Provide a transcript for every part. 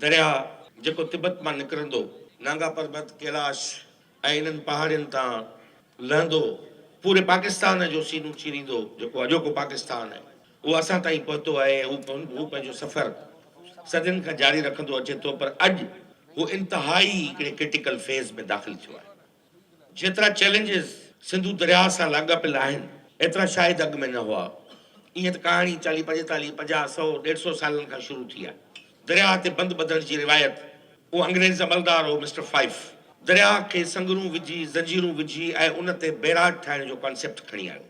درياء جيڪو تبت مان نڪرندو، نانگا پربت، ڪيلاش ۽ انهن پهاڙين تان لهندو، پوري پاڪستان جو سينو چيريندو، جيڪو اڄوڪو پاڪستان آهي، اهو اسان تائين پهتو آهي ۽ هو پنهنجو سفر صدين کان جاري رکندو اچي ٿو، پر اڄ هو انتهائي هڪڙي ڪرٽيڪل فيز ۾ داخل ٿيو آهي. جيترا چئلينجز سنڌو درياهه سان لاڳاپيل آهن، ايترا شايد اڳ ۾ نه هئا. ائين ته ڪهاڻي چاليهه، پنجيتاليهه، پنجاهه، سئو، ڏيڍ سئو سالن کان شروع ٿي آهي. درياهه تي بند ٻڌڻ جي روايت اهو انگريز عملدار هو مسٽر فائف. درياهه کي سنگرون وجهي، زنجيرون وجهي ۽ ان تي بئراج ٺاهڻ جو ڪانسيپٽ کڻي آيو.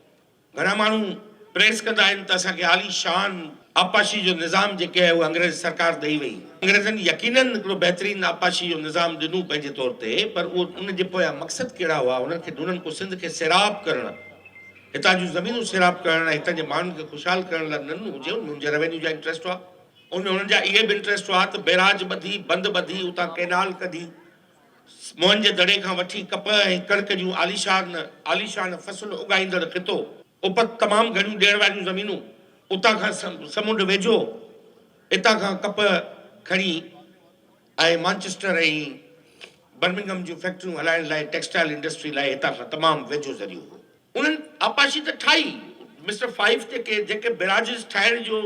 گهڻا ماڻهو پريس ڪندا آهن ته اسان کي عالي شان آبپاشي جو نظام جيڪي آهي اهو انگريز سرڪار ڏئي وئي. انگريزن يقينن هڪڙو بهترين آبپاشي جو نظام ڏنو پنهنجي طور تي پر اهو ان جي پويان مقصد ڪهڙا هئا انهن کي ڍونڍن ڪو سنڌ کي سيراب ڪرڻ هتان جون زمينون سيراب ڪرڻ ۽ هتان جي ماڻهن کي خوشحال ڪرڻ لاء نه ڏنو هجي ان ۾ انهن جا روينيو جا انٽريسٽ هئا ان ۾ انهن جا اهي به انٽريسٽ هئا ته بئراج ٻڌي بند ٻڌي اتان ڪئنال ڪڍي موهن جي دڙي کان وٺي ڪپهه ۽ ڪڻڪ جون عاليشان عاليشان فصل اڳائيندڙ خطو، اپت تمام گهڻيون ڏيڻ واريون زمينون، اتان کان سمنڊ ويجهو، اتان کان ڪپهه کڻي ۽ مانچسٽر ۽ برمنگهم جون فيڪٽريون هلائڻ لاء ٽيڪسٽائل انڊسٽري لاء هتان کان تمام ويجهو ذريعو هو. انهن آبپاشي ته ٺاهي، مسٽر فائف جيڪي جيڪي بئراجز ٺاهڻ جو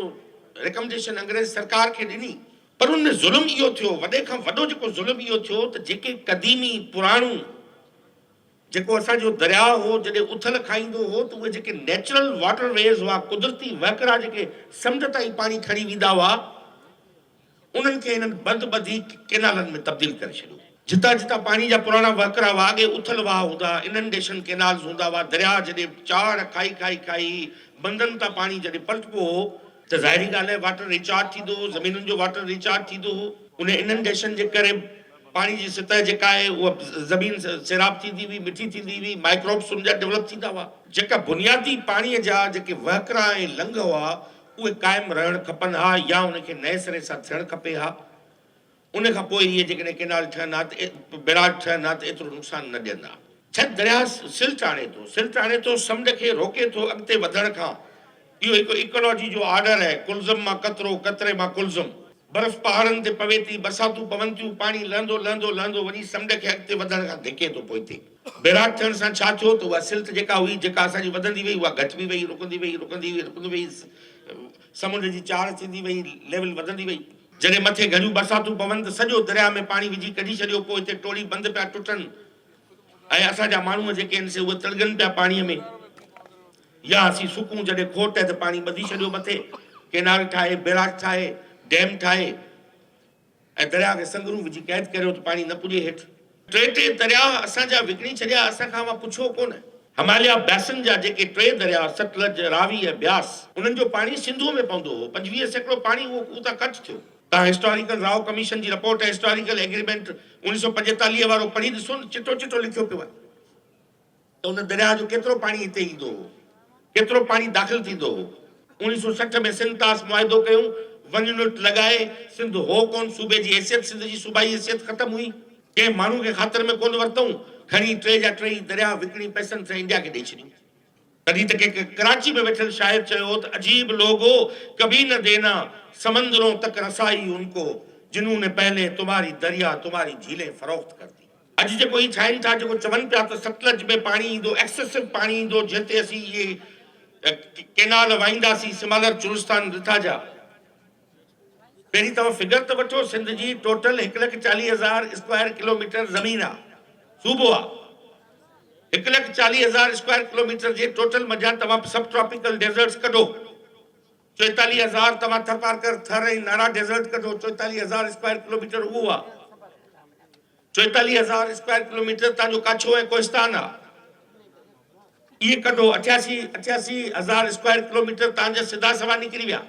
ريڪمڊيشن انگريز سرڪار کي ڏني، پر ان ۾ ظلم اهو ٿيو، وڏي کان وڏو جيڪو ظلم اهو ٿيو ته جيڪي قديمي پراڻو جيڪو اسان جو درياء هو جڏهن اٿل کائيندو هو ته اهي جيڪي نيچرل واٽر ويز هئا، قدرتي وهڪرا جيڪي سمنڊ تائين پاڻي کڻي ويندا هئا، انهن کي هنن بند ٻڌي ڪينالن ۾ تبديل ڪري ڇڏيو. جتان جتان پاڻي جا پراڻا وهڪرا هئا، اڳي اٿل واهه هوندا هئا، اننڊيشن ڪينالز هوندا هئا، درياء جڏهن چاڙهه کائي کائي کائي بندن تان پاڻي جڏهن پلٽبو هو ته ظاهري ڳالهه آهي واٽر ريچارج ٿيندو هو، زمينن جو واٽر ريچارج ٿيندو هو. ان اننڊيشن جي ڪري پاڻي جي سطح جيڪا آهي اها زمين سيراب ٿيندي هئي، مٺي ٿيندي هئي، مائڪروبس ان جا ڊولپ ٿيندا هئا. جيڪا بنيادي پاڻي جا جيڪي وهڪرا ۽ لنگهه هئا اهي قائم رهڻ کپن ها يا ان کي نئين سري سان ٿيڻ کپي ها. ان کان پوء اهي جيڪڏهن ڪئنال ٺهن ها ته بئراج ٺهن ها ته ايترو نقصان نه ڏين ها. ڇت درياهه سلٽ آڻي ٿو، سلٽ آڻي ٿو، سمنڊ کي روڪي ٿو اڳتي وڌڻ کان. اهو هڪ ايڪالاجي جو آرڊر آهي، قلزم مان قطرو، قطري مان قلزم. برف پهاڙن تي پوي ٿي، برساتون پون ٿيون، پاڻي لهندو لهندو لهندو وڃي سمنڊ کي اڳتي وڌڻ کان ڌڪي ٿو پوئتي. بئراج ٿيڻ سان ڇا ٿيو ته اها سلٽ جيڪا هئي، جيڪا اسان جي وڌندي وئي، اها گهٽبي وئي، رڪندي وئي، رڪندي وئي، رڪندي وئي، سمنڊ جي چاڙهه ٿيندي وئي، ليول وڌندي وئي. جڏهن مٿي گهڻيون برساتون پون ته سڄو درياهه ۾ پاڻي وجهي ڪڍي ڇڏيو، پوء هتي ٽوڙي بند پيا ٽٽن ۽ اسان جا ماڻهو جيڪي آهن سي اهي تڙڳن پيا پاڻيء ۾ يا اسين سڪون جڏهن کوٽ آهي ته پاڻي ٻڌي ڇڏيو مٿي ڪينال ٺاهي، بيراج ٺاهي، ڊيم ٺاهي ۽ درياهه کي سنگرون وجهي قيد ڪريو ته پاڻي نه پڄي هيٺ. ٽي ٽي درياهه اسان جا وڪڻي ڇڏيا، اسان کان اوهان پڇيو ڪونه. هماليا بيسن جا جيڪي ٽي درياهه ستلج، راوي ۽ بياس، انهن جو پاڻي سنڌوء ۾ پوندو هو، 25% پاڻي اهو اتان ڪٽ ٿيو. توهان هسٽاريڪل راء ڪميشن جي رپورٽ ۽ هسٽاريڪل ايگريمينٽ 1945 وارو پڙهي ڏسو نه، چٽو چٽو لکيو پيو آهي. ته ان درياهه جو ڪيترو پاڻي هتي ايندو هو، ڪيترو پاڻي داخل ٿيندو هو. 1960 ۾ سنڌ طاس معاهدو ڪيون، ون يونٽ لڳائي، سنڌ هو ڪونه، صوبي جي حيثيت، سنڌ جي صوبائي حيثيت ختم هئي. ڪنهن ماڻهو کي خاطر ۾ ڪونه ورتئون، کڻي ٽي جا ٽيئي درياهه وڪڻي پئسن سان انڊيا کي ڏئي ڇڏيون. تڏهن ته ڪنهن ڪراچي ۾ ويٺل شاعر چيو هو ته عجيب لوگو ڪڀي نه دينا سمندرون تڪ رسائي ان ڪو، جنهون ني پهلي تمهاري دريا تمهاري جهيلين فروخت ڪر the. اڄ جيڪو هي ٺاهين ٿا، جيڪو چون پيا ته ستلج ۾ پاڻي ايندو، ايڪسيسو پاڻي ايندو، جنهن تي اسين اهي ڪينال وهائينداسين سمالر چولستان رٿا جا. پهرين توهان فگر ته وٺو، سنڌ جي ٽوٽل هڪ لک 40,000 اسڪوائر ڪلوميٽر زمين آ، صوبو آ. 1,40,000 اسڪوائر ڪلوميٽر جي ٽوٽل منجهان توهان سب ٽراپيڪل ڊيزرٽس ڪڍو، 44,000 توهان ٿرپارڪر، ٿر ۽ نارا ڊيزرٽ ڪڍو، 44,000 اسڪوائر ڪلوميٽر اهو آ. 44,000 اسڪوائر ڪلوميٽر تان جو ڪاڇو ۽ ڪوهستان آ، اهي ڪڍو، 88,000 اسڪوائر ڪلوميٽر تان جا سڌا سوا نڪري ويا،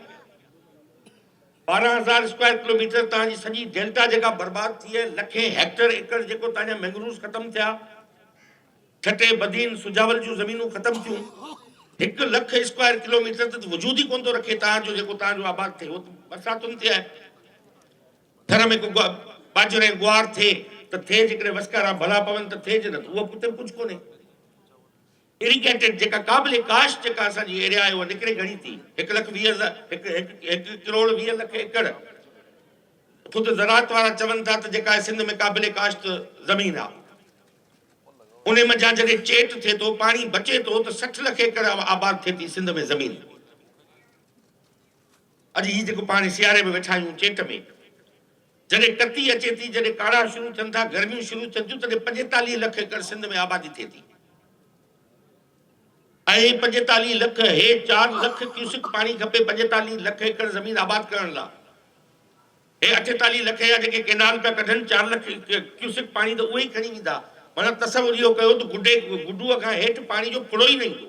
12,000 اسڪوائر ڪلوميٽر تان جي سڄي ڊيلٽا جيڪا برباد ٿي آهي، لکين هيڪٽر ايڪڙ جيڪو تان جا مينگروز ختم ٿيا، ٺٽي، بدين، سجاول جون زمينون ختم ٿيون، 1 لک اسڪوائر ڪلوميٽر ته وجود ئي ڪونه ٿو رکي تان جو جيڪو تان جو آباد ٿئي اهو ته برساتن تي آهي. ٿر ۾ ڪو ٻاجهر ۽ گوار ٿئي ته ٿئي، جيڪڏهن وسڪارا ڀلا پون ته ٿئي، جي نه ته اهو به اتي به ڪجهه ڪونهي. اريگيٽيڊ جيڪا قابل ڪاشت جيڪا اسان جي ايريا آهي اها نڪري گهڻي ٿي، هڪ لک ويهه هزار، هڪ هڪ ڪروڙ 20 لک ايڪڙ خود زراعت وارا چون ٿا ته جيڪا سنڌ ۾ قابل ڪاشت زمين آ انهي منجهان جڏهن چيٽ ٿئي ٿو پاڻي بچي ٿو ته 60 لک ايڪڙ آباد ٿئي ٿي سنڌ ۾ زمين. اڄ هي جيڪو پاڻ سياري ۾ ويٺا آهيون چيٽ ۾ جڏهن ڪتي اچي ٿي جڏهن ڪاڙها شروع ٿين ٿا گرميون شروع ٿين ٿيون تڏهن 45 لک ايڪڙ سنڌ ۾ آبادي ٿئي ٿي ۽ 45 لک هي 4 لک ڪيوسڪ پاڻي کپي 45 لک ايڪڙ زمين آباد ڪرڻ لا هي 48 لک جا جيڪي ڪينال پيا ڪڍن 4 لک ڪيوسڪ پاڻي ته اهي ئي کڻي ويندا معنيٰ تصور اهو ڪيو ته گڊي گڊوء کان هيٺ پاڻي جو ڦڙو ئي نه ايندو.